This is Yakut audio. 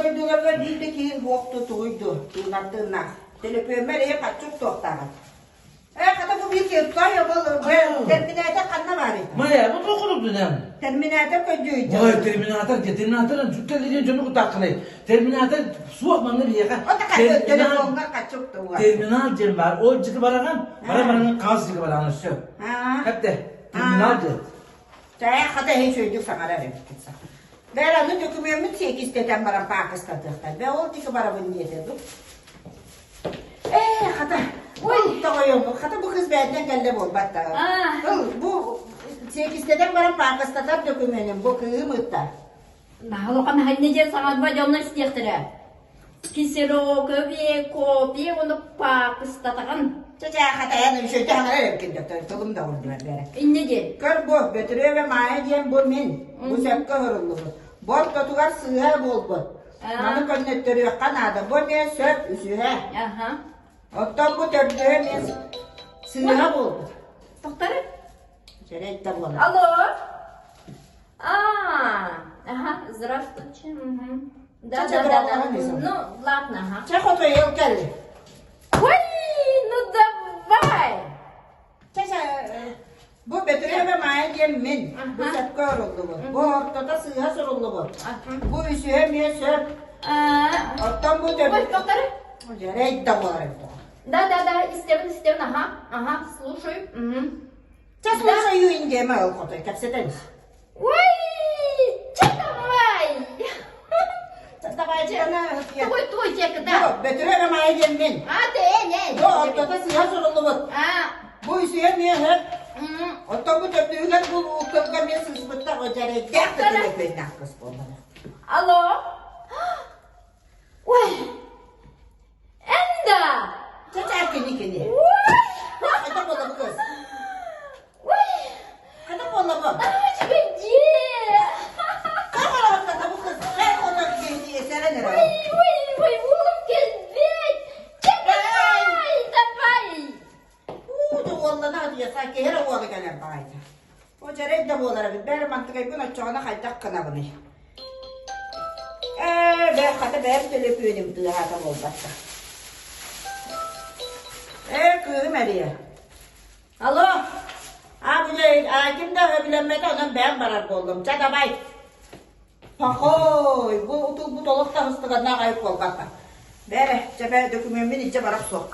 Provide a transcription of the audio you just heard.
дойдуларга биир да киһи суох дуу, тугуй дуу, тыынар-тыыннаах. Төлөпүөммэр эйэ хаччык туохтааҕый? Ээ, хата бу биир киһи ол терминатор ханна баарый? Майа, бу туох курдук Терминатор көрдүүр Ой, терминатор диye, терминатор түттэллиин дьону кутааххыный. Терминатор суох манна биһиэхэ. Телефоҥҥар хаччык туга. Терминал диэн баар. Ол дьики бараҕан, бара бараҕан хаас дьики бараҕан өссө. Хэпте, терминал диэн. Чая хата иһин үчүгэйдик саҥарар эбиккин сах. Бэр аны дөкүмүөммүт сиэкистэтэн баран паакыстатыахтар. Бэ ол диэки барабын диэтэ дуу. Ээ, хата, ой, тоҕойом, хата бу кыз бэйэтинэн кэллэ буолбат да. Ыл, бу сиэкистэтэн баран паакыстатар дөкүмүөнүм бу кыыһым ытта. Наһаа ханна диэн саҥарба дьонно истиэхтэрэ. Кисерокобе копия уонна паакыстатаҕын. Чэ-чэ, хатайан үчүгэйдик саҥарар эбиккин доктор, тылым да уурдуар бэрэ. Инньэ диэн. Көр бу, Бөтүрүөбэ Маайа диэн бу мин, бу сөпкө оһоруллубут. Бу ортотугар сыыһа буолбут. Маны көннөттөрүөххэ наада. Бу эмиэ сөп үсүһэ. Аха. Оттон бу төрдүһэ эмиэ сыыһа буолбут. Тохтору? Чэрэй да буолар. Алло. А, ага, здравствуйте. Угу. Да, да, да, да. Ну, ладно, ага. Чэ, хотуйал кэлли. Ой, ну давай. Чэ, чэ, бу Бөтүрүөбэ Маайа диэн мин. Бу сөпкө оруллубут. Бу ортото сыыһа суруллубут. Бу үсүһэ эмиэ сөп. Оттон бу Ой, доктор. Дьэрэй да буолар эбит. Да, да, да, истэбин, истэбин, ага, ага, слушаю. Чэ, слушаю индиэмэ ыл хотой, кэпсэтэн. Ой, чэ, давай! Давай, Твой, твой тека, да. Бөтүрүөбэ Маайа диэн мин. А, ты, не, Бу ортото сыыһа суруллубут. А, Бу үсүһэ эмиэ сөп. Оттон бу төрдүһүгэр бу тылга эмиэ сыыспыттар, о дьэрэйдээх да төлөпүөннээх кыс буоллаҕа. Алло. Ой, Энда! Чэ, кини кини. Хайдах буолла бу кыз? Ой! Хайдах буолла бу? Үчүгэйдии! Хара бу кыз. Эн онон киһини сэрэн эрэ. Ой, ой, ой, уолум кэлбит! Чэ, давай, давай! Уу, уоллана адыйаса киһи эрэ уола кэлэр баҕайыта. О, дьэрэй да буолар эбит. Бэри мантыкайбын оччоҕуна хайдах гынабыный? Ээ, бээ, хата бэйэм төлөпүөнүм тыаһаата буолбатта. Ээ, кыыһым эрийэ. Алло, а, бу а, ким да өбүлэммэтэ, онон бэйэм барар буоллум. Чэ, давай. Пахой, бу утулбут олох таһыстыганнаах айып буолбатта. Бээрэ, чэ, бээ, дөкүмүөммүн илдьэ барар суох.